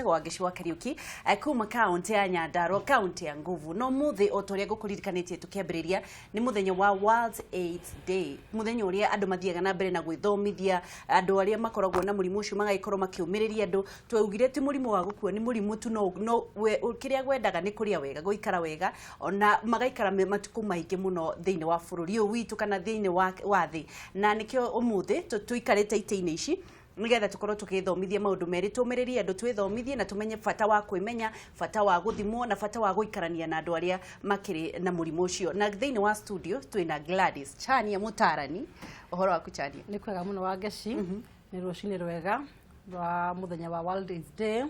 Njĩtagwo Wangeci wa Kariuki, kuma kaunti ya Nyandarua, kaunti ya nguvu. No mũthĩ o ta ũrĩa ngũkũririkanĩtie tũkĩambĩrĩria, nĩ mũthenya wa World AIDS Day, mũthenya ũrĩa andũ mathiaga na mbere na gwĩthomithia, andũ arĩa makoragwo na mũrimũ ũcio magagĩkorwo makĩũmĩrĩria andũ. Twaugire ti mũrimũ wa gũkua, nĩ mũrimũ tu, no kĩrĩa gwendaga nĩ kũrĩa wega, gũikara wega, ona magaikara matukũ maingĩ mũno thĩinĩ wa bũrũri ũyũ witũ kana thĩinĩ wa thĩ. Na nĩkĩo ũmũthĩ tũikarĩte itĩ-inĩ ici nĩgetha tũkorwo tũgĩthomithia maũndũ merĩ, tũmĩrĩrie andũ, twĩthomithie na tũmenye bata wa kwĩmenya, bata wa gũthimwo na bata wa gũikarania na andũ arĩa makĩrĩ na mũrimũ ũcio. Na thĩinĩ wa studio twĩna Gladys Chania, mũtarani. Ũhoro waku, Chania? Nĩ kwega mũno, Wangeci. Nĩ rũcinĩ rwega rwa mũthenya wa World AIDS Day,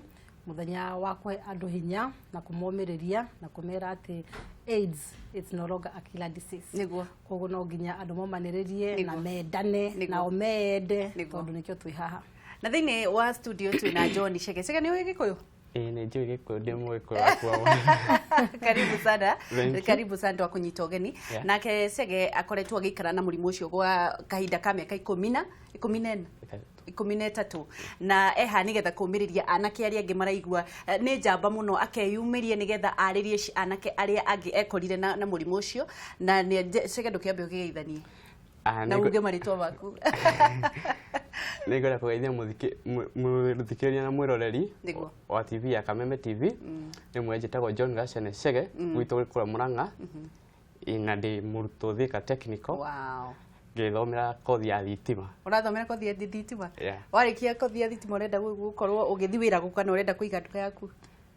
mũthenya wa kũhe andũ hinya na kũmomĩrĩria na kũmera atĩ AIDS, it's no longer a killer disease. Koguo no nginya andũ momanĩrĩrie na mendane nao meende, tondũ nĩkĩo twĩ haha. Na thĩinĩ wa studio twĩna John Chege. Chege, nĩ ũĩ Gĩkũyũ? Ĩĩ, nĩ njũĩ Gĩkũyũ, ndĩ Mũgĩkũyũ wakwa. Karibu sana. Thank you. Karibu sana, twakũnyita ũgeni. Nake Chege akoretwo agĩikara na mũrimũ ũcio gwa kahinda ka mĩaka 14, 13, na eha nĩgetha kũmĩrĩria anake arĩa angĩ maraigua. Nĩ njamba mũno, akeyumĩria nĩgetha arĩrie anake arĩa angĩ ekorire na mũrimũ ũcio. Na nĩ Chege, ndũkĩambe ũkĩgeithanie na uge marĩtwa maku. Nĩngwenda kũgeithia mũthikĩrĩria na mwĩroreri wa TV ya Kameme TV. Rĩmwe njĩtagwo John Gacene Chege, gwitũ kũrĩa Mũrang'a. Ĩ, na ndĩ mũrutwo Thika Technical, ngĩthomera kothi ya thitima. Ũrathomera kothi ya thitima? Yeah. Warĩkia kothi ya thitima, ũrenda gũkorwo ũgĩthiĩ wĩra gũka kana ũrenda kũiga nduka yaku?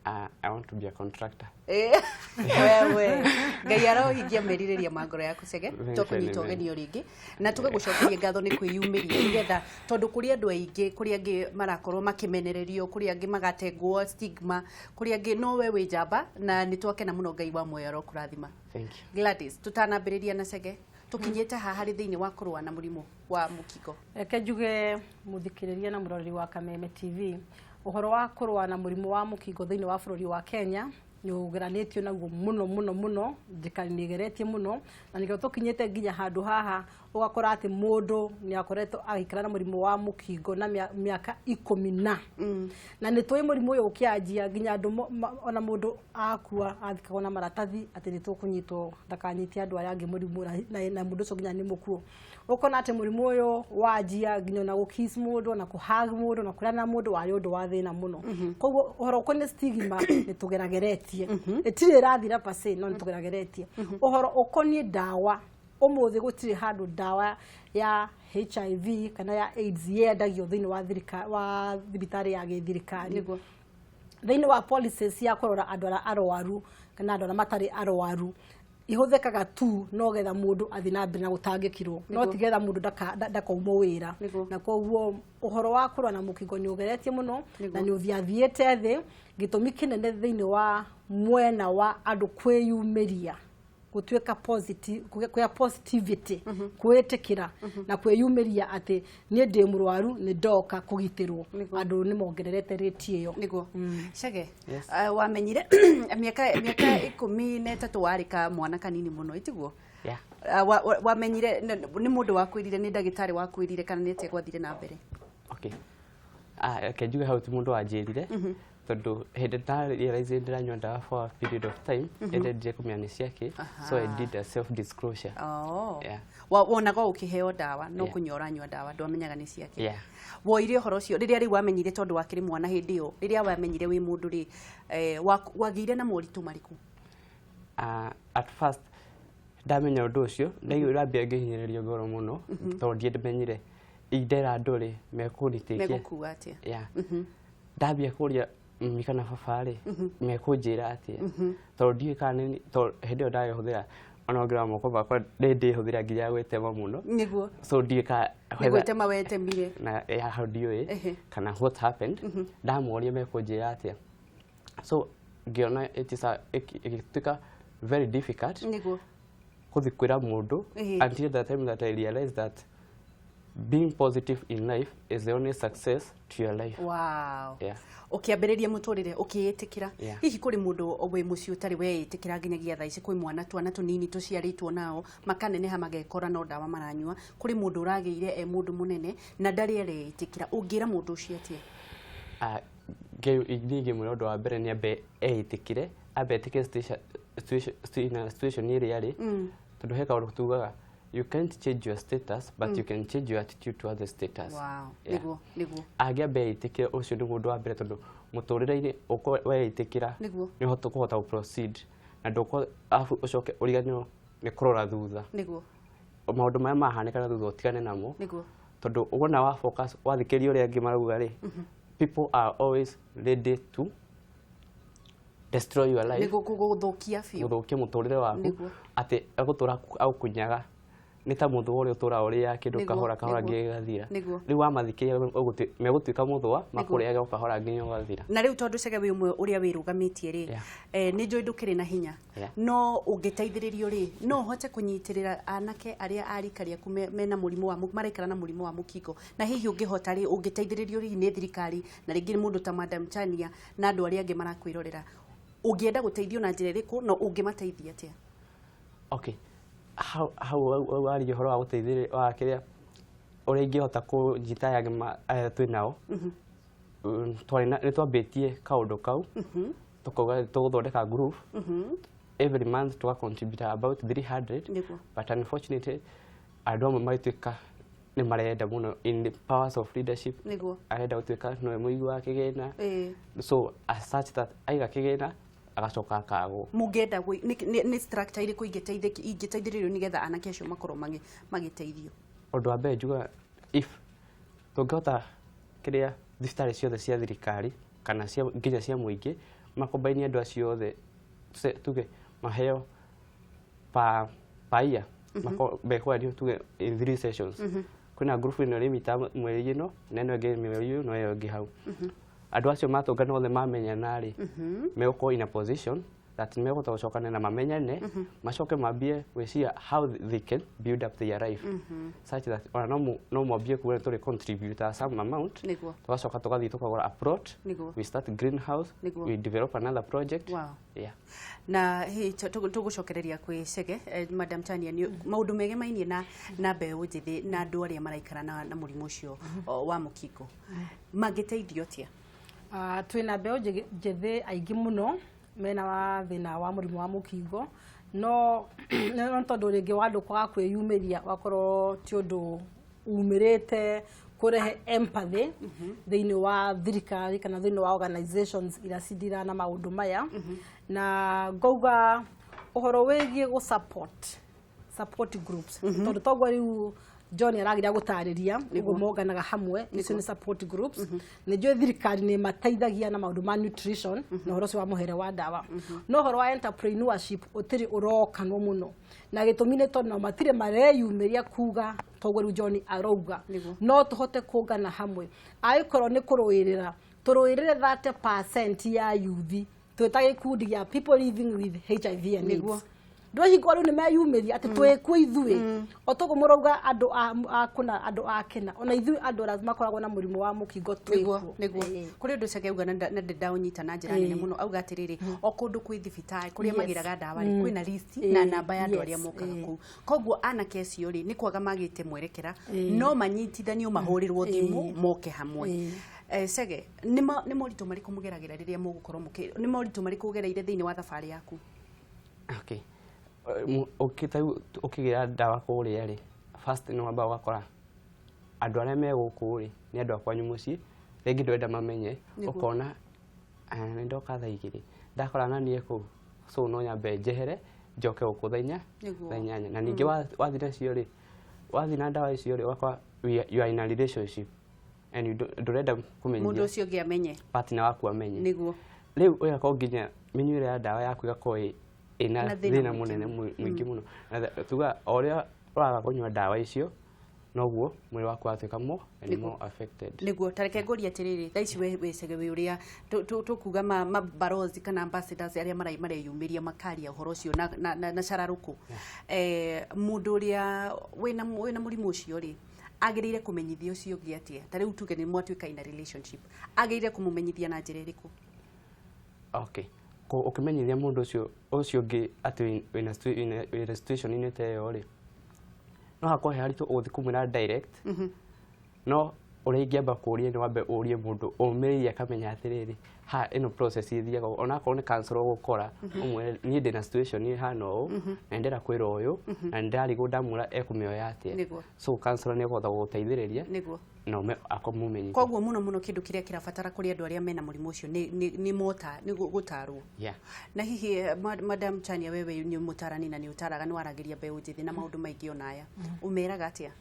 I want to be a contractor. Wewe, Ngai arohingia merirĩria ma ngoro yaku, Chege. Thank you, Tũkũnyita amen. ũgeni o rĩngĩ na tũgagũcokeria ngatho nĩ kwĩyumĩria, nĩgetha tondũ kũrĩ andũ aingĩ, kũrĩ angĩ marakorwo makĩmenererio, kũrĩ angĩ magatengwo, stigma, kũrĩ angĩ, no we wĩ njamba na nĩ twakena mũno. Ngai wa muoyo arokũrathima. Thank you. Gladys, tũtanambĩrĩria na Chege, tũkinyĩte haha harĩ thĩinĩ wa kũrũa na mũrimũ wa mũkingo. Reke njuge, mũthikĩrĩria na mũroreri wa Kameme TV, ũhoro wa kũrũa na mũrimũ wa mũkingo thĩinĩ wa bũrũri wa Kenya nĩ ũgeranĩtio naguo mũno mũno mũno. Thirikari nĩ ĩgeretie mũno na nĩkĩo tũkinyĩte nginya handũ haha ũgakora atĩ mũndũ nĩ akoretwo agĩikara na mũrimũ wa mũkingo na mĩaka 10 na nĩ tũĩ mũrimũ ũyũ ũkĩanjia nginya andũ ona mũndũ akua athikagwo na maratathi atĩ nĩ tũkũnyitwo ndakanyitie andũ arĩa angĩ mũrimũ, na mũndũ ũcio nginya nĩ mũkuũ. Ũkona atĩ mũrimũ ũyũ wanjia, nginya ona gũkiss mũndũ, ona kũhug mũndũ, ona kũrĩa na mũndũ warĩ ũndũ wa thĩna mũno. Koguo ũhoro ũkoniĩ stigma nĩ tũgerageretie, ĩtirĩ ĩrathira per se, no nĩ tũgerageretie. Ũhoro ũkoniĩ ndawa, ũmũthĩ gũtirĩ handũ ndawa ya HIV kana ya AIDS yendagio thĩinĩ wa wa thibitarĩ ya gĩthirikari. Thĩinĩ wa policies cia kũrora andũ arĩa arwaru kana andũ arĩa matarĩ arwaru, ihũthĩkaga tu no getha mũndũ athiĩ na mbere na gũtangĩkirwo, no ti getha mũndũ ndakaumwo wĩra. Na koguo ũhoro wa kũrũa na mũkingo nĩ ũgeretie mũno na nĩ ũthiathiĩte thĩ. Gĩtũmi kĩnene thĩinĩ wa mwena wa andũ kwĩyumĩria gũtuĩka positive, kũgĩa positivity, kwĩĩtĩkĩra na kwĩyumĩria atĩ niĩ ndĩ mũrwaru, nĩ ndoka kũgitĩrwo, andũ nĩ mongererete rĩti ĩyo. Nĩguo. Chege, Yes. wamenyire mĩaka 13, warĩ ka mwana kanini mũno, ĩtiguo? Yeah. Wamenyire nĩ mũndũ wakwĩrire, nĩ ndagĩtarĩ wakwĩrire, kana nĩ atĩa gwathire na mbere? Okay. Reke njuge hau ti mũndũ wanjĩrire, tondũ hĩndĩ nda realize ndĩranyua ndawa for a period of time, nĩndendire kũmenya nĩ ciakĩ, so I did a self disclosure. Yeah. Wonaga ũkĩheo ndawa no kũnyua ũranyua ndawa, ndwamenyaga nĩ ciake? Yeah. Woire ũhoro ũcio rĩrĩa rĩu wamenyire, tondũ wakĩrĩ mwana hĩndĩ ĩyo, rĩrĩa wamenyire wĩ mũndũ rĩ, wagĩire na moritũ marĩkũ? At first ndamenya ũndũ ũcio, ndaigua ndambia ngĩhinyĩrĩrio ngoro mũno, tondũ ndiamenyire indera andũ rĩ mekũnitĩkia. Megũkua atĩa? Yeah. Ndambia kũria mami kana baba rĩ, mekũnjĩra atĩa, tondũ ndiũĩ kana nĩ tondũ hĩndĩ ĩyo ndagĩhũthĩra, ona ũngĩrora moko makwa, nĩ ndĩhũthĩra nginya gwĩtema mũno. So ndiũĩ kana Nĩ gwĩtema wetemire? Na ya hau ndiũĩ kana what happened. Ndamoria mekũnjĩra atĩa, so ngĩona it is a ĩgĩtuĩka very difficult gũthiĩ kwĩra mũndũ until the time that I realized that being positive in life is the only success to your life. Yeah. Ũkĩambĩrĩria mũtũrĩre ũkĩĩtĩkĩra. Yeah. Hihi kũrĩ mũndũ wĩ mũciĩ ũtarĩ weĩtĩkĩra nginyagia thaa ici? Kwĩ mwana, twana tũnini tũciarĩtwo nao makaneneha magekora no ndawa maranyua. Kũrĩ mũndũ ũragĩire e mũndũ mũnene na ndarĩ areĩtĩkĩra. Ũngĩra mũndũ ũcio atĩa? Ah, Niĩ ingĩmwĩra ũndũ wa mbere nĩ ambe eĩtĩkĩre, ambe etĩkĩre situation ĩrĩa arĩ, tondũ he kaũndũ tugaga, you can't change your status, but you can change your attitude towards the status. Yeah. Niguo, niguo. Angĩamba eĩtĩkĩre, ũcio nĩguo ũndũ wa mbere, tondũ mũtũrĩre-inĩ ũkorwo weĩtĩkĩra, nĩ ũhota kũhota gũ proceed na ndũko arabu ũcoke ũriganĩrwo nĩ kũrora thutha, maũndũ marĩa mahanĩka na thutha ũtigane namo, tondũ wona wa focus, wathikĩrĩria ũrĩa angĩ marauga rĩ, people are always ready to destroy your life. Niguo, gũthũkia biũ. Gũthũkia mũtũrĩre waku, atĩ egũtũra agũkunyaga nĩ ta mũthũa ũrĩa ũtũraga ũrĩaga kĩndũ kahora kahora nginya gĩgathira. Rĩu wamathikĩrĩria, megũtuĩka mũthũa makũrĩage o kahora nginya ũgathira. Na rĩu tondũ Chege wĩ ũmwe ũrĩa wĩrũgamĩtie rĩ, nĩ njũĩ ndũkĩrĩ na hinya, no ũngĩteithĩrĩrio rĩ, no ũhote kũnyitĩrĩra anake arĩa a rika rĩaku mena mũrimũ wa maraikara na mũrimũ wa mũkingo? Na hihi ũngĩhota rĩ, ũngĩteithĩrĩrio rĩ nĩ thirikari na rĩngĩ nĩ mũndũ ta Madam Chania na andũ arĩa angĩ marakwĩrorera, ũngĩenda gũteithio na njĩra ĩrĩkũ na ũngĩmateithia atĩa? Okay, hau hau waria ũhoro wa gũteithĩrĩria wa kĩrĩa ũrĩa ingĩhota kũnyita aya angĩ aya twĩ nao, nĩ twambĩtie kaũndũ kau, tũkauga tũgũthondeka group, every month tũga contribute about 300. But unfortunately andũ amwe magĩtuĩka nĩ marenda mũno in the powers of leadership, arenda gũtuĩka nĩwe mũigi wa kĩgĩna, so as such that aiga kĩgĩna agacoka akagwo. Mũngĩenda nĩ structure irĩkũ ingĩteithĩrĩrio nĩgetha anake acio makorwo magĩteithio? Ũndũ wa mbere njugaga, if tũngĩhota kĩrĩa thibitarĩ ciothe cia thirikari kana cia nginya cia mũingĩ makombainie andũ acio othe, tuge maheo pa year, mekwario tuge in three sessions, kwĩna group ĩno ĩrĩmita mweri ĩno na ĩno ĩngĩ mweri ũyũ na ĩyo ĩngĩ hau. Andũ acio matũngana othe mamenyana rĩ, megũkorwo in a position that nĩ mekũhota gũcokana na mamenyane, macoke mambie gwĩciria how they can build up their life, such that ona no mwambie kuona tũrĩ contribute some amount, tũgacoka tũgathiĩ tũkagũra a plot, we start greenhouse, we develop another project. Yeah. Na hihi tũgũcokereria kwĩ Chege, Madam Chania, nĩ maũndũ megemainie na mbeũ njĩthĩ na andũ arĩa maraikara na mũrimũ ũcio wa mũkingo mangĩteithio atĩa? Ah, twĩna mbeũ njĩthĩ aingĩ mũno mena wa thĩna wa mũrimũ wa mũkingo, no tondũ rĩngĩ wa andũ kwaga kwĩyumĩria, wakorwo ti ũndũ umĩrĩte kũrehe empathy thĩinĩ wa thirikari kana thĩinĩ wa organizations iria cindiraga na maũndũ maya. Na ngauga ũhoro wĩgiĩ gũ support groups, tondũ toguo rĩu John arageria gũtarĩria ũguo monganaga hamwe, icio nĩ support groups. Nĩ njũĩ thirikari nĩ mateithagia na maũndũ ma nutrition na ũhoro ũcio wa mũhere wa ndawa, no ũhoro wa entrepreneurship ũtirĩ ũrokanwo mũno, na gĩtũmi nĩ tondũ nao matirĩ mareyumĩria kuga toguo rĩu John arauga. No tũhote kũngana hamwe, angĩkorwo nĩ kũrũĩrĩra, tũrũĩrĩre 30% ya youth twĩta gĩkundi gĩa people living with HIV and AIDS. Ndwahingo rĩu nĩ meyumĩria atĩ twĩkuo ithuĩ, o toguo mũrauga andũ a kũna, andũ a kĩna, ona ithuĩ andũ arĩa makoragwo na mũrimũ wa mũkingo twĩkuo. Niguo, kũrĩ ũndũ Chege auga na ndaũnyita na njĩra nene mũno. Auga atĩrĩrĩ, o kũndũ kwĩ thibitarĩ kũrĩa magĩraga ndawa rĩ, kwĩna list na namba ya andũ arĩa mokaga kũu. Koguo anake acio rĩ, nĩ kwaga magĩte mwerekera, no manyitithanio, mahũrĩrwo thimũ, moke hamwe. Chege, nĩ moritũ marĩkũ mũgeragĩra rĩrĩa mũgũkorwo mũkĩ, nĩ moritũ marĩkũ ũgereire thĩinĩ wa thabarĩ yaku? Okay. Ũkĩ ũkĩgĩra ndawa kũrĩa rĩ, first nĩ wambaga ũgakora andũ arĩa me gũkũ rĩ, nĩ andũ a kwanyu mũciĩ, rĩngĩ ndũrenda mamenye. Ũkona, "Ah, nĩ ndoka thaa 2, ndakora nanie kũu, so no nyambe njehere njoke gũkũ thaa 4, thaa 8." Na ningĩ wathiĩ nacio rĩ, wathiĩ na ndawa icio rĩ, ũgakora you are in a relationship and you ndũrenda mũndũ kũmenyithia ũcio ũngĩ amenye, partner waku amenye. Rĩu ũgakorwo nginya mĩnyuĩre ya ndawa yaku ĩgakorwo ĩna na thĩna thĩna mũingĩ. Mũnene mũingĩ mũno. Na tuga o ũrĩa ũraga kũnyua ndawa icio, noguo mwĩrĩ waku watuĩka more and more affected. Niguo, tareke ngũrie atĩrĩrĩ, thaa ici we wĩcege wĩ ũrĩa tũkuga mabarozi kana ambassadors arĩa mareyumĩria makaria ũhoro ũcio na cararũkũ, mũndũ ũrĩa wĩna mũrimũ ũcio rĩ, agĩrĩire kũmenyithia ũcio ũngĩ atĩa? Ta rĩu tuge nĩ mwatuĩka in a relationship, agĩrĩire kũmũmenyithia na njĩra ĩrĩkũ? Okay, ũkĩmenyithia mũndũ ũcio ũngĩ atĩ wĩna situation-inĩ ta ĩyo rĩ, no hakorwo he haritũ ũgũthiĩ kũmwĩra direct, no Ũrĩa ingĩamba kũũria nĩ wambe ũrie mũndũ ũmĩrĩirie akamenya atĩrĩrĩ, ha ĩno process ĩthiaga ũũ. Onakorwo nĩ counselor ũgũkora, ũmwĩre niĩ ndĩna situation ĩhana ũũ na nĩndĩrenda kwĩra ũyũ na nĩndĩrarigwo ndamwĩra ekũmĩoya atĩa. So counselor nĩ ekũhota gũgũteithĩrĩria na akamũmenyithia. Koguo muno muno kindu kiria kirabatara kuri andu aria mena murimu ucio ni mota ni gutarwo. Na hihi Madam Chania, wewe ni mutarani na ni utaraga, ni waragiria mbeũ njithi na maundu maingi ona aya, umeraga atia?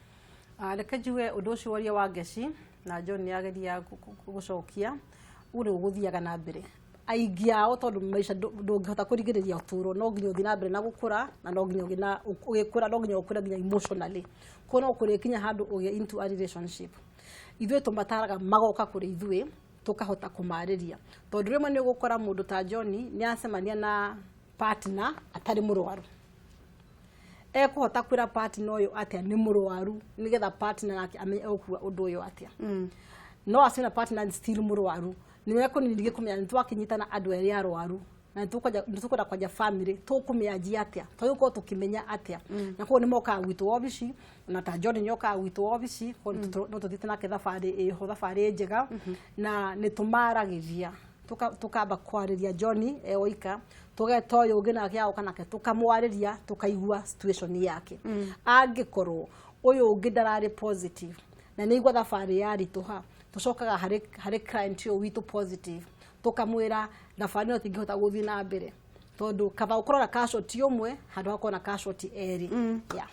Reke njuge ũndũ ũcio waria wa Ngeci na John nĩ ageria gũcokia ũrĩ ũgũthiaga na mbere aingĩ ao, tondũ maica ndũngĩhota kũrigĩrĩria ũtũũro, no nginya ũthiĩ na mbere na gũkũra, na no nginya ũgĩe na ũgĩkũra, no nginya ũkũre nginya emotionally. Koguo no kũrĩkinya handũ ũgĩe into a relationship. Ithuĩ tũmataraga magoka kũrĩ ithuĩ, tũkahota kũmarĩria, tondũ rĩmwe nĩ ũgũkora mũndũ ta John nĩ acemania na partner atarĩ mũrwaru. Ekũhota kwĩra partner ũyũ atĩa nĩ mũrwaru, nĩgetha partner nake amenye egũkua ũndũ ũyũ atĩa? No acio na partner still mũrwaru, nĩ ekũnindie kũmenya nĩ twakĩnyitana andũ erĩ arwaru na nĩ tũkwenda kwanja family, tũkũmĩanjia atĩa, twagĩrĩirwo gũkorwo tũkĩmenya atĩa? Na koguo nĩ mokaga gwitũ wabici, na ta John nĩ okaga gwitũ wabici. Koguo no tũthiĩte nake thabarĩ ĩho, thabarĩ njega, na nĩ tũmaragĩria, tũkamba kwarĩria John e oika, tũgeta ũyũ ũngĩ nake agoka nake tũkamwarĩria, tũkaigua situation yake. Angĩkorwo ũyũ ũngĩ ndararĩ positive na nĩ igua thabarĩ yaritũha, tũcokaga harĩ client ũyũ witũ positive, tũkamwĩra thabarĩ ĩno tingĩhota gũthiĩ na mbere, tondũ kaba ũkorwo na casualty ũmwe handũ ha gũkorwo na casualty erĩ. Yeah.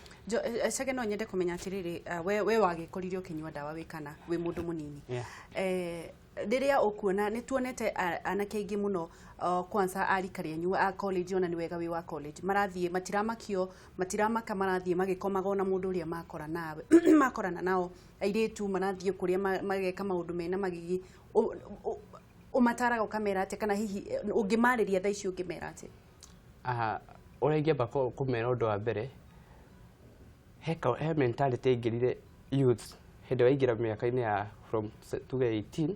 Chege, no nyende kũmenya atĩrĩrĩ, we wagĩkorire ũkĩnyua ndawa wĩ kana wĩ mũndũ mũnini? Yeah. Rĩrĩa ũkuona nĩ tuonete anake aingĩ mũno, kwanza a rika rĩanyu a college, ona nĩ wega wĩ wa college, marathiĩ matiramakio, matiramaka, marathiĩ magĩkomaga ona mũndũ ũrĩa makora nawe makorana nao, airĩtu marathiĩ kũrĩa mageka maũndũ mena magigi. Ũmataraga ũkamera atĩa, kana hihi ũngĩmarĩria thaa ici ũngĩmera atĩa? Aha, ũrĩa ingĩamba kũmera, ũndũ wa mbere, he mentality ĩingĩrire youths hĩndĩ waingĩra mĩaka-inĩ ya from tuge 18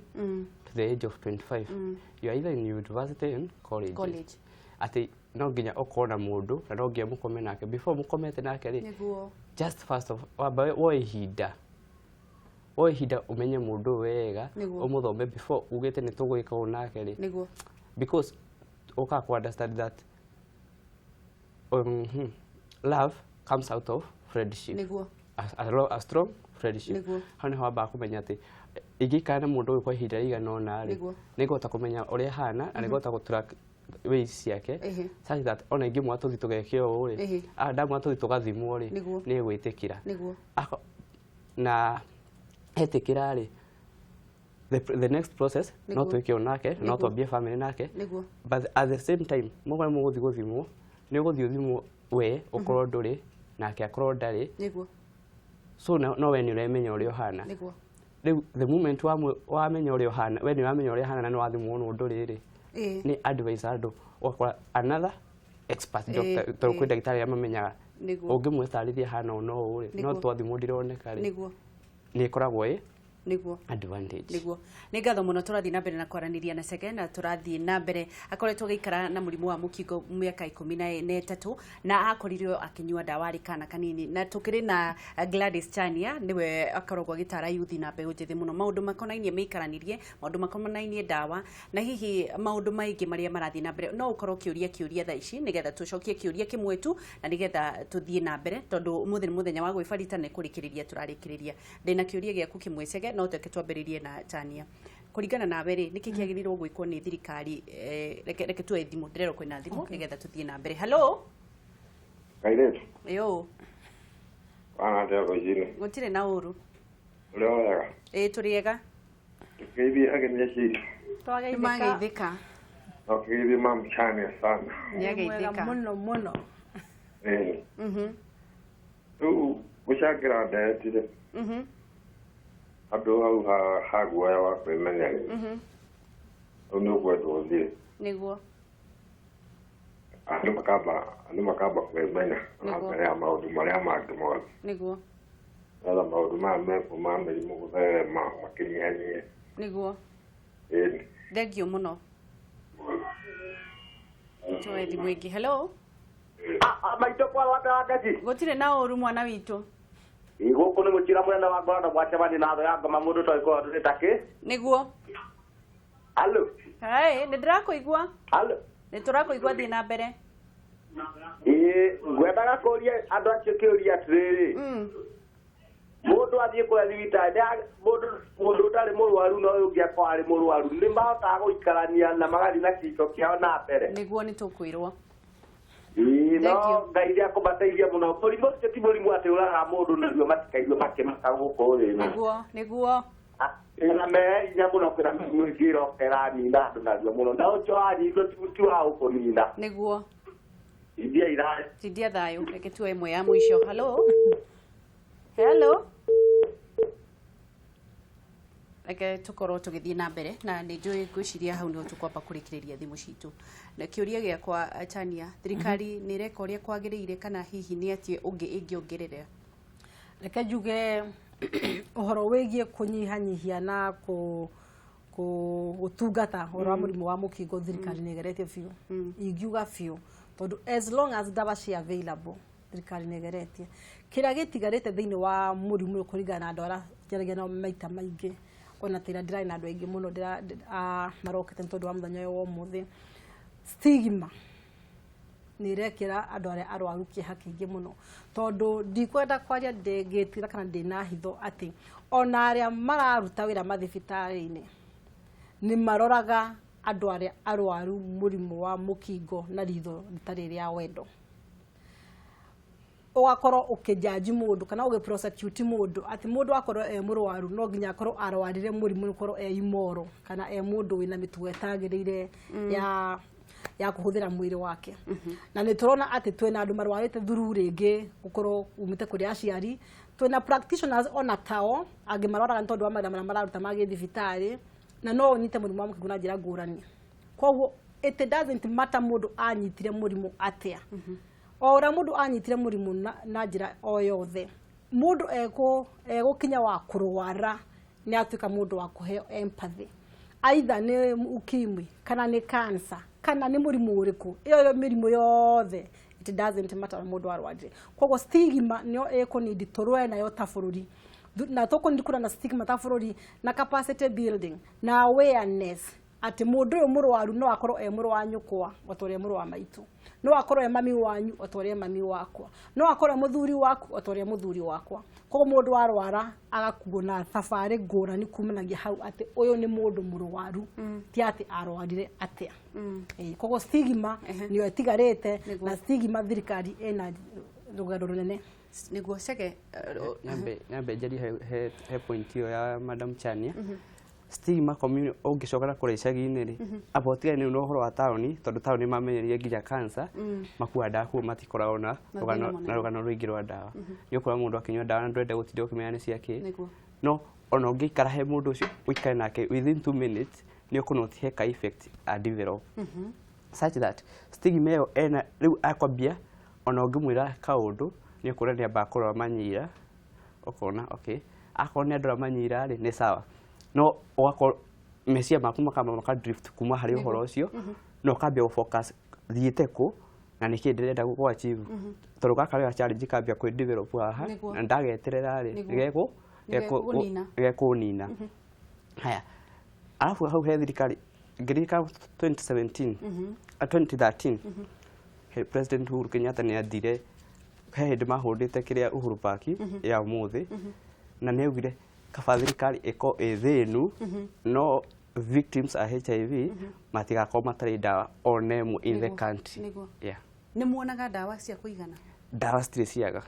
to the age of 25, you are either in university and college. College. Atĩ no nginya ũkorwo na mũndũ na no nginya mũkome nake before mũkomete nake rĩ. Just first of wamba woe ihinda ũmenye mũndũ ũyũ wega, ũmũthome before ugĩte nĩ tũgwĩka ũũ nake rĩ, because ũkaga ku understand that love comes out of friendship, a strong friendship. Hau nĩho wambaga kũmenya atĩ ingĩikara na mũndũ ũyũ kwa ihinda rĩigana ũna rĩ, nĩngũhota kũmenya ũrĩa ahana na nĩngũhota gũ track ways ciake, such that ona ingĩmwĩra tũthiĩ tũgeke ũũ rĩ, ndamwĩra tũthiĩ tũgathimwo rĩ, nĩ egwĩtĩkĩra. Na etĩkĩra rĩ, the next process no twĩke ũũ nake, no twambie family nake. But at the same time, mũgũre mũgũthiĩ gũthimwo, nĩ ũgũthiĩ ũthimwo, we ũkorwo ndũrĩ nake akorwo ndarĩ. So no we nĩ ũremenya ũrĩa ũhana. Rĩu the moment wamenya ũrĩa ũhana, we nĩ ũramenya ũrĩa ũhana na nĩ wathimwo no ndũrĩ rĩ, nĩ advice andũ ũgakora another expert doctor, tondũ kwĩ ndagĩtarĩ arĩa mamenyaga ũngĩmwetarĩria hana ũũ no ũũ rĩ, no twathimwo ndironeka rĩ, nĩ ĩkoragwo ĩ advantage. Niguo, nĩ ngatho mũno. Tũrathiĩ na mbere na kwaranĩria na Chege, na tũrathiĩ na mbere akoretwo agĩikara na mũrimũ wa mũkingo mĩaka 13, na akorirwo akĩnyua ndawa arĩ kana kanini. Na tũkĩrĩ na Gladys Chania, nĩwe akoragwo agĩtara yuthi na mbeũ njĩthĩ mũno maũndũ makonainie mĩikaranĩrie, maũndũ makonainie ndawa, na hihi maũndũ maingĩ marĩa marathiĩ na mbere. No ũkorwo ũkĩũria kĩũria thaa ici nĩgetha tũcokie kĩũria kĩmwe tu na nĩgetha tũthiĩ na mbere, tondũ ũmũthĩ nĩ mũthenya wa gwĩbarita, nĩ kũrĩkĩrĩria tũrarĩkĩrĩria. Ndĩna kĩũria gĩaku kĩmwe, Chege, no tũke twambĩrĩrie na Chania. Kũringana nawe rĩ, nĩkĩ kĩagĩrĩirwo gwĩkwo nĩ thirikari? Reke tuoe thimũ, ndĩrerwo kwĩna thimũ, nĩgetha tũthiĩ na mbere. Hello. Kairĩtu. Yo. Wana atĩa rũcinĩ? Gũtirĩ na ũru. Ũrĩa wega? Ĩĩ, tũrĩ ega. Tũkĩgeithie ageni acio itũ. Twageithĩka. Nĩmageithĩka. Na ũkĩgeithie Mam Chania sana. Nĩ Nĩ mwega. ageithĩka. Mũno mũno. Ĩĩ. Rĩu gũcangĩra ndereti rĩ, andũ hau ha guoya wa kwĩmenya rĩ, rĩu nĩ ũkwendwo ũthiĩ. Andũ makamba kwĩmenya na mbere ya maũndũ marĩa mangĩ mothe. Nĩgetha maũndũ maya mekuo ma mĩrimũ gũtherema makĩnyihanyihe. Ĩĩ. Thank you mũno. Tuoe thimũ ĩngĩ. Hello. Maitũ kwa wanda wa Ngai. Gũtirĩ na ũru, mwana witũ. Gũkũ nĩ mũcira mũnene wa ngoro na mwacemania na thũ ya ngoma mũndũ toĩ kũrĩa tũrĩ takĩ. Nĩguo. Halo. Hey, nĩ ndĩrakũigua. Halo. Nĩ tũrakũigua, thiĩ na mbere. Ĩĩ, ngwendaga kũria andũ acio kĩũria atĩrĩrĩ. Mũndũ athiĩ kũrĩa thibitarĩ, mũndũ ũtarĩ mũrwaru na ũyũ ũngĩ akorwo arĩ mũrwaru, nĩ mahotaga gũikarania na magathiĩ na kĩhiko kĩao na mbere? Nĩguo, nĩ tũkwĩrwo. Ĩĩ, no Ngai nĩ akũmateithia mũno. Mũrimũ ũcio ti mũrimũ atĩ ũragaga mũndũ narua matikaigua makĩmaka gũkũ thĩ. Nĩguo, nĩguo. Na me hinya mũno kwĩna mĩrimũ ĩngĩ ĩroka ĩranina andũ narua mũno, na ũcio wanyitwo ti wa gũkũnina. Nĩguo. India iraĩ. Tindia thayũ, reke tuoe ĩmwe ya mũico. Hello. Hello. Reke tukorwo tũgĩthiĩ na mbere na nĩ njũĩ ngwĩciria hau nĩho tũkwamba kũrĩkĩrĩria thimũ citũ. Na kĩũria gĩakwa, Tania, thirikari nĩ ĩreka ũrĩa kwagĩrĩire kana hihi nĩ atĩ ũngĩ ĩngĩongerera? Reke njuge ũhoro wĩgiĩ kũnyihanyihia na gũtungata ũhoro wa mũrimũ wa mũkingo, thirikari nĩ ĩgeretie biũ. Ingiuga biũ tondũ as long as ndawa ci available, thirikari nĩ ĩgeretie. Kĩrĩa gĩtigarĩte thĩinĩ wa mũrimũ ũyũ kũringana na andũ arĩa njaragia nao maita maingĩ, ona tĩra ndĩrarĩ na andũ aingĩ mũno marokete nĩ tondũ wa mũthenya ũyũ wa ũmũthĩ, stigma nĩ ĩrekĩra andũ arĩa arwaru kĩeha kĩingĩ mũno, tondũ ndikwenda kwaria ndĩngĩtira kana ndĩna hitho atĩ ona arĩa mararuta wĩra mathibitarĩ-inĩ nĩ maroraga andũ arĩa arwaru mũrimũ wa mũkingo na ritho rĩtarĩ rĩa wendo. Ũgakorwo ũkĩjaji mũndũ kana ũgĩ prosecute mũndũ atĩ mũndũ akorwo e mũrwaru no nginya akorwo arwarire mũrimũ ũkorwo e immoral kana e mũndũ wĩna mĩtugo ĩtagĩrĩire ya kũhũthĩra mwĩrĩ wake. Na nĩ tũrona atĩ twĩna andũ marwarĩte through rĩngĩ gũkorwo umĩte kũrĩ aciari, twĩna practitioners ona tao angĩ marwaraga nĩ tondũ wa mawĩra marĩa mararuta ma gĩthibitarĩ, na no ũnyite mũrimũ wa mũkingo na njĩra ngũrani. Koguo it doesn't matter mũndũ anyitire mũrimũ atĩa. O ũrĩa mũndũ anyitire mũrimũ na njĩra o yothe, mũndũ egũkinya wa kũrwara nĩ atuĩka mũndũ wa kũheo empathy, either nĩ ukimwi kana nĩ cancer kana nĩ mũrimũ ũrĩkũ, ĩyo mĩrimũ yothe, it doesn't matter mũndũ arwarire. Koguo stigma nĩyo ĩkũnindi tũrũe nayo ta bũrũri, na tũkũnindi kũrũa na stigma ta bũrũri na capacity building na awareness atĩ mũndũ ũyũ mũrwaru no akorwo e mũrũ wa nyũkwa o ta ũrĩa mũrũ wa maitũ, no akorwo e mami wanyu o ta ũrĩa mami wakwa, no akorwo e mũthuri waku o ta ũrĩa mũthuri wakwa. Koguo mũndũ arwara agakuo na thabarĩ ngũrani kumanagia hau atĩ ũyũ nĩ mũndũ mũrwaru, ti atĩ arwarire atĩa. Koguo stigma nĩyo ĩtigarĩte, na stigma thirikari ĩna rũgendo rũnene. Nĩguo Chege. Nyambe njarie he point ĩyo ya Madam Chania. Stigma community ũngĩcokera kũrĩa icagi-inĩ rĩ, amba ũtigane na ũhoro wa taũni, tondũ taũni mamenyerie nginya cancer makua ndawa kuo matikoragwo na rũgano rũingĩ rwa ndawa. Nĩ ũkora mũndũ akĩnyua ndawa na ndwende gũtinda ũkĩmenya nĩ cia kĩ. No ona ũngĩikara he mũndũ ũcio ũikare nake within 2 minutes nĩ ũkũnotice he ka effect a develop such that stigma ĩyo ena rĩu akwambia ona ũngĩmwĩra kaũndũ nĩ ũkuona nĩ amba kũrora manyira, ũkona okay akorwo nĩ andora manyira rĩ nĩ sawa, no ũgakorwo meciria maku makamba maka drift kuma harĩ ũhoro ũcio no ũkambia gũ focus thiĩte kũ na nĩkĩ ndĩrenda gũ achieve, tondũ gaka nĩ challenge kambia kwĩ develop haha na ndageterera rĩ nĩgekũnina. Haya, alafu hau he thirikari ngĩririkana 2017 2013 President Uhuru Kenyatta nĩ athire he hĩndĩ mahũndĩte kĩrĩa Uhuru Park ya ũmũthĩ, na nĩ augire kaba thirikari ĩko ĩ thĩnu no victims a HIV matigakorwo matarĩ ndawa ona ĩmwe in the country. Yeah. Nĩ muonaga ndawa cia kũigana? Ndawa citirĩ ciaga.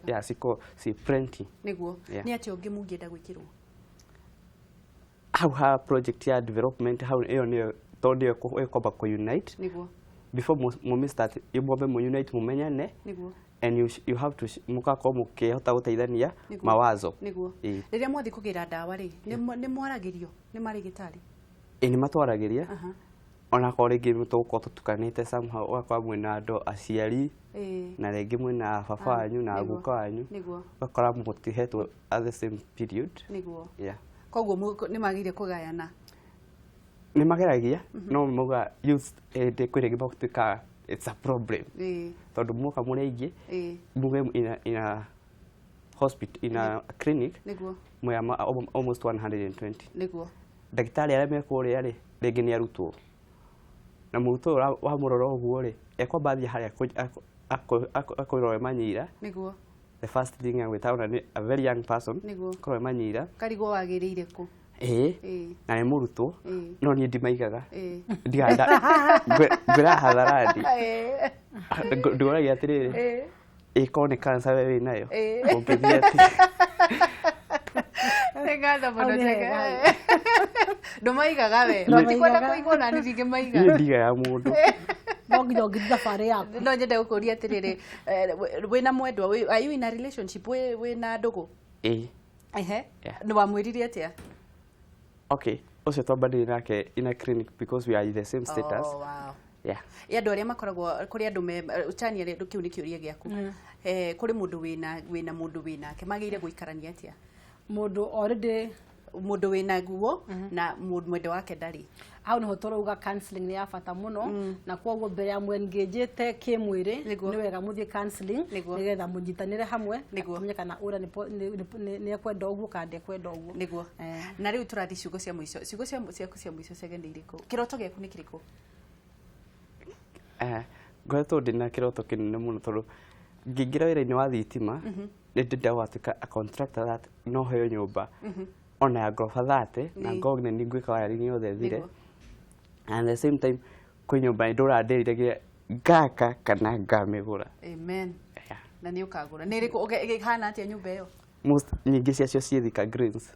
Yeah, ciko ci plenty. Nĩguo. Nĩ atĩa ũngĩ mũngĩenda gwĩkĩrwo? Hau ha project ya development hau ĩyo nĩyo tondũ nĩyo ĩkwamba kũ unite. Nĩguo. Before mu start mwambe mu unite mumenyane. Nĩguo. And you have to mugakorwo mũkĩhota gũteithania mawazo. Nĩguo. Rĩrĩa mwathiĩ kũgĩra ndawa rĩ, nĩ mwaragĩrio nĩ marĩgĩtarĩ? Ĩ nĩ matwaragĩria. Ona korwo rĩngĩ tũgũkorwo tũtukanĩte somehow, ũgakora mwĩna andũ aciari na rĩngĩ mwĩna baba wanyu na guka wanyu, ũgakora mũtihetwo at the same period. Nĩguo. Yeah. Koguo nĩ magĩrĩire kũgayana? Nĩ mageragia, no mauga youth hĩndĩ kwĩ rĩngĩ magũtuĩka it's a problem. Tondũ muoka mũrĩ aingĩ, muge in a hospital, in a clinic, Nĩguo. Mwĩ almost 120. Nĩguo. Ndagĩtarĩ arĩa me kũrĩa rĩ, rĩngĩ nĩ arutwo, na mũrutwo ũyũ wamũrora ũguo rĩ, ekwamba athiĩ harĩa akũrore manyira. Nĩguo. The first thing agwĩta ona nĩ a very young person. Nĩguo. Kũrore manyira. Karigwo wagĩrĩire kũ. Ĩĩ. Ĩĩ. Na nĩ mũrutwo. Ĩĩ. No niĩ ndimaigaga. Ĩĩ. Ngwĩra hadharani. Ĩĩ. Ndũragia atĩrĩrĩ, Ĩĩ. ĩkorwo nĩ cancer we wĩnayo, Ĩĩ. ũngĩthiĩ atĩa? Nĩ ngatho mũno. Hau nĩ Chege. hega. Ndũmaigaga we? Ndũmaigaga. Ndikwenda kũigwo na niĩ ndingĩmaiga. Niĩ ndigaga mũndũ. No nginya ũngĩthiĩ thabarĩ yaku. No nyende gũkũria atĩrĩrĩ, wĩna mwendwa, are you in a relationship, wĩna ndũgũ? Ĩĩ. Ehe. Yeah. Nĩ wamwĩrire atĩa? Okay, ũcio twambanĩire nake in a clinic because we are in the same status. Oh, wow. Yeah. Ĩ andũ arĩa makoragwo kũrĩ andũ me Chania, kĩu nĩ kĩũria gĩaku. Kũrĩ mũndũ wĩna mũndũ wĩnake, magĩrĩire gũikarania atĩa? Mũndũ already Mũndũ wĩna guo na mũndũ mwendwa wake ndarĩ. Hau niho tũrauga counseling nĩ ya bata mũno, na koguo mbere ya mwengĩnjĩte kĩmwĩrĩ, Nĩguo. nĩ wega mũthiĩ counseling, Nĩguo. nĩgetha mũnyitanĩre hamwe, Nĩguo. tũmenye kana ũrĩa nĩ ekwenda ũguo kana ndekwenda ũguo. Nĩguo. Eh. Na rĩu tũrathiĩ ciugo cia mũico, ciugo ciaku cia mũico, Chege, nĩ irĩkũ? Kĩroto gĩaku nĩ kĩrĩkũ? Ngoretwo ndĩna kĩroto kĩnene mũno, tondũ ngĩingĩra wĩra-inĩ wa thitima nĩ ndĩrenda gũgatuĩka a contractor that no heo nyũmba ona ya ngoroba 30 na Nĩ. ngorwo nginya nĩ ngwĩka wiring yothe thire. Nĩguo. And at the same time kwĩ nyũmba ndũra ndĩriragĩria ngaka kana ngamĩgũra. Amen. Yeah. Na nĩ ũkagũra. Nĩ ĩrĩkũ? Ĩhana atĩa nyũmba ĩyo? Most nyingĩ ciacio ciĩ Thika Greens.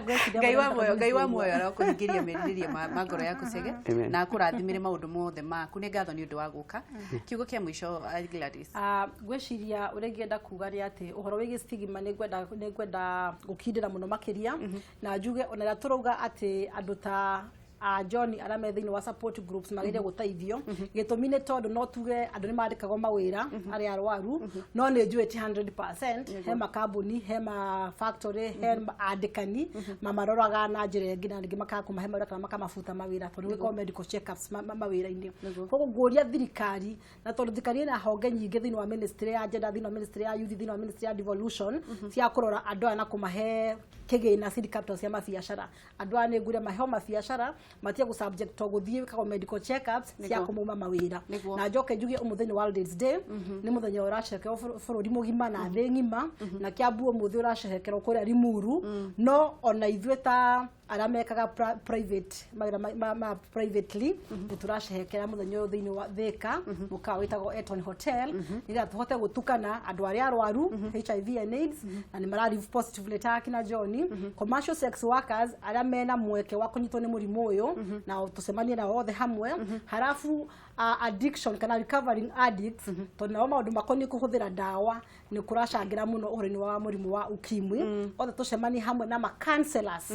Ngwĩciria Ngai wa mũrenda muoyo, Ngai wa kũmĩcigua. muoyo arokũhingĩria merirĩria ma ngoro yaku, Chege. Amen. Na akũrathimĩre maũndũ mothe maku. Nĩ ngatho nĩ ũndũ wa gũka. Kiugo kĩa mũico, Gladys. Ah, ngwĩciria ũrĩa ingĩenda kuga nĩ atĩ ũhoro wĩgiĩ stigma nĩ ngwenda gũkindĩra mũno makĩria, na njuge ona rĩrĩa tũrauga atĩ andũ ta a John arĩa me thĩinĩ wa support groups magĩrĩire gũteithio, gĩtũmi nĩ tondũ no tuge andũ nĩ mandĩkagwo mawĩra arĩa arwaru, no nĩ njũĩ ti 100%. He makambuni, he ma factory, he andĩkani mamaroraga na njĩra ĩngĩ, na rĩngĩ makaga kũmahe mawĩra kana makamabuta mawĩra, tondũ gwĩkagwo medical checkups mawĩra-inĩ. Koguo ngũria thirikari, na tondũ thirikari ĩna honge nyingĩ thĩinĩ wa ministry ya gender, thĩinĩ wa ministry ya youth, thĩinĩ wa ministry ya devolution, cia kũrora andũ aya na kũmahe kĩgĩna, seed capital cia mabiacara. Andũ aya nĩ ngũria maheo mabiacara, matige gũ subject to gũthiĩ gwĩkagwo medical checkups cia Nĩguo. kũmauma mawĩra. Nĩguo. Na njoke njuge ũmũthĩ nĩ World AIDS Day, nĩ mũthenya ũracerekerwo bũrũri mũgima na thĩ ng'ima, na Kiambu ũmũthĩ ũracerekerwo kũrĩa Limuru. No ona ithuĩ ta arĩa mekaga private mawĩra ma privately nĩ tũracerekera mũthenya ũyũ thĩinĩ wa Thika, mũkawa wĩtagwo Eton Hotel, nĩgetha tũhote gũtukana andũ arĩa arwaru HIV and AIDS na nĩ mara live positively ta akina John, commercial sex workers arĩa mena mweke wa kũnyitwo nĩ mũrimũ ũyũ, na tũcemanie nao othe hamwe. Halafu addiction kana recovering addicts, tondũ nao maũndũ makoniĩ kũhũthĩra ndawa nĩ kũracangĩra mũno ũhoro-inĩ wa mũrimũ wa ukimwi, othe tũcemanie hamwe na ma counselors,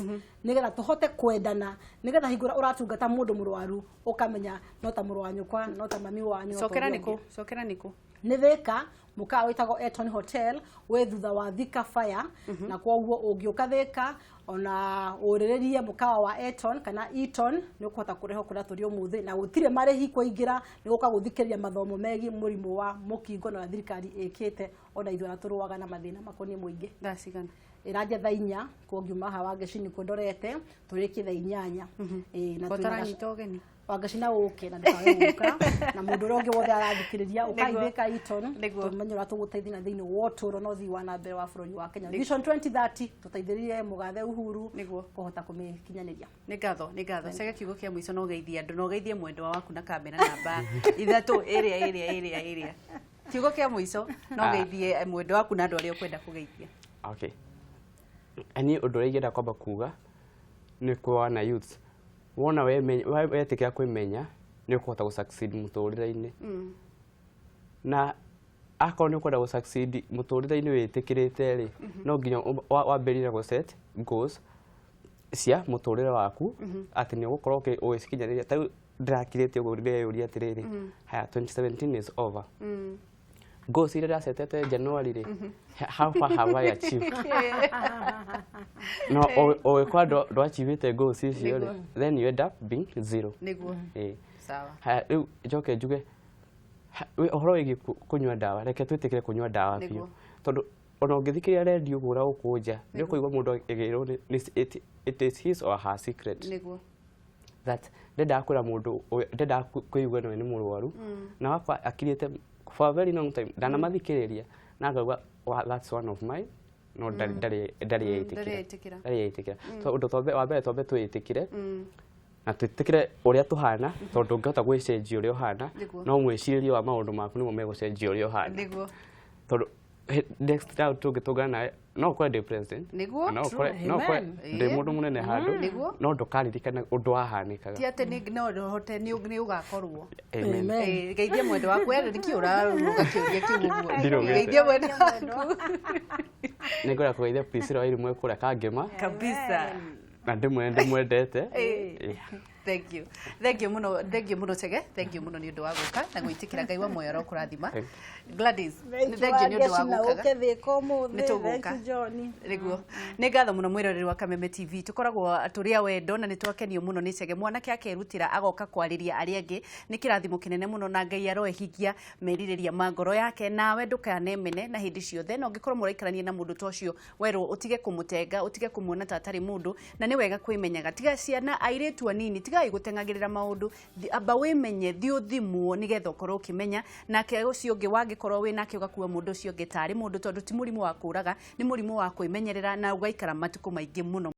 nĩgetha tũhote kwendana, nĩgetha hingo ĩrĩa ũratungata mũndũ mũrwaru ũkamenya no ta mũrũ wa nyũkwa, no ta mami wanyu, no ta Cokera. ũrĩa Nĩkũ? ũngĩ. Cokera nĩkũ? Nĩ Thika, mũkawa wĩtagwo Eton Hotel, wĩ thutha wa Thika Fire, na koguo ũngĩũka Thika ona ũrĩrĩrie mũkawa wa Eton kana Eton, nĩ ũkũhota kũrehwo kũrĩa tũrĩ ũmũthĩ, na gũtirĩ marĩhi kũingĩra, nĩ gũka gũthikĩrĩria mathomo megiĩ mũrimũ wa mũkingo na ũrĩa thirikari ĩkĩte ona ithuĩ arĩa tũrũaga na mathĩna makoniĩ mũingĩ. Thaa cigana? Ĩranjia thaa 4, kuo ngiuma haha Wangeci nĩkuo ndorete, tũrĩkie thaa 8. Ĩĩ, na twĩna Ũtaranyita ũgeni. Wangeci na ũke na ndũkage gũka, na mũndũ ũrĩa ũngĩ wothe arathikĩrĩria, ũkaithĩka Eton, Nĩguo. tũmenye ũrĩa tũgũteithia na thĩinĩ wa ũtũũro na ũthii wa na mbere wa bũrũri wa Kenya. Vision 2030 tũteithĩrĩrie mũgathe Uhuru Nĩguo. kũhota kũmĩkinyanĩria. Nĩ ngatho, nĩ ngatho. Cege, kiugo kĩa mũico na ũgeithie andũ na ũgeithie mwendwa waku na kamera namba 3 ĩrĩa ĩrĩa ĩrĩa ĩrĩa. Kiugo kĩa mũico na ũgeithie mwendwa waku na andũ arĩa ũkwenda kũgeithia. Okay. Niĩ ũndũ ũrĩa ingĩenda kwamba kuga nĩ kwa na youths, wona wetĩkĩra kwĩmenya nĩ ũkũhota gũ succeed mũtũrĩre-inĩ, na akorwo nĩ ũkwenda gũ succeed mũtũrĩre-inĩ wĩtĩkĩrĩte rĩ, no nginya wambĩrĩrie gũ set goals cia mũtũrĩre waku atĩ nĩ ũgũkorwo ũgĩcikinyanĩria. Ta rĩu ndĩrakirĩte ũguo ndĩreyũria atĩrĩrĩ, haya, 2017 is over, goals iria ndĩracetete January rĩ, how far have I achieved? No ũgĩkorwo ndwachivĩte goals icio rĩ, then you end up being zero. Nĩguo. Ĩĩ. Sawa. Haya, rĩu njoke njuge ũhoro wĩgiĩ kũnyua ndawa, reke twĩtĩkĩre kũnyua ndawa biũ. Nĩguo. Tondũ ona ũngĩthikĩrĩria redio ũguo ũrĩa gũkũ nja, nĩ ũkũigua mũndũ agĩrwo it is his or her secret. That ndendaga kwĩra mũndũ ndendaga kwĩigua nawe nĩ mũrwaru, na wakwa akirĩte for a very long time, ndanamathikĩrĩria na ngauga, "That's one of mine," no ndarĩ ndarĩ etĩkĩra, ndarĩ etĩkĩra. So ũndũ twambe wa mbere, twambe twĩĩtĩkĩre na twĩtĩkĩre ũrĩa tũhana, tondũ ndũngĩhota gwĩcenjia ũrĩa ũhana, no mwĩcirĩrie wa maũndũ maku nĩmo megũcenjia ũrĩa ũhana. Tondũ next time tũngĩtũngana nawe, no ũkore ndĩ president, no ũkore, no ũkore ndĩ mũndũ mũnene handũ, no ndũkaririkana ũndũ wahanĩkaga. Ti atĩ nĩ no ũhote, nĩ ũgakorwo. Amen. Amen. Geithia mwendwa waku. We nĩkĩ ũrarũga kĩũria kĩu ũguo? Geithia mwendwa waku. Nĩngwenda kũgeithia Priscilla Wairimu kũrĩa Kangema. Kabisa. Na ndĩmwende, ndĩmwendete. Thank you. Thank you muno, thank you muno Chege. Thank you muno nĩ ũndũ wa gũka na gwĩtĩkĩra. Ngai wa muoyo arokũrathima. Gladys, nĩ thank you nĩ ũndũ wa gũkaga. Ũke Thĩka ũmũthĩ. Nĩ tũgũka. Thank you, Johnny. Nĩguo. Nĩ ngatho mũno mwĩroreri wa Kameme TV. Tũkoragwo tũrĩ a wendo na nĩ twakenio mũno nĩ Chege. Mwanake akerutĩra agoka kwarĩria arĩa angĩ. Nĩ kĩrathimo kĩnene mũno, na Ngai aroehingia merirĩria ma ngoro yake. Nawe ndũkanemene na hĩndĩ ciothe, na ũngĩkorwo mũraikarania na mũndũ ta ũcio, werwo ũtige kũmũtenga, ũtige kũmuona ta atarĩ mũndũ, na nĩ wega kwĩmenyaga. Tiga ciana airĩtu anini, tigai gũteng'agĩrĩra maũndũ. Amba wĩmenye, thiĩ ũthimwo nĩgetha ũkorwo ũkĩmenya. Nake ũcio ũngĩ wangĩkorwo wĩ nake, ũgakua mũndũ ũcio ũngĩ tarĩ mũndũ, tondũ ti mũrimũ wa kũraga, nĩ mũrimũ wa kwĩmenyerera na ũgaikara matukũ maingĩ mũno.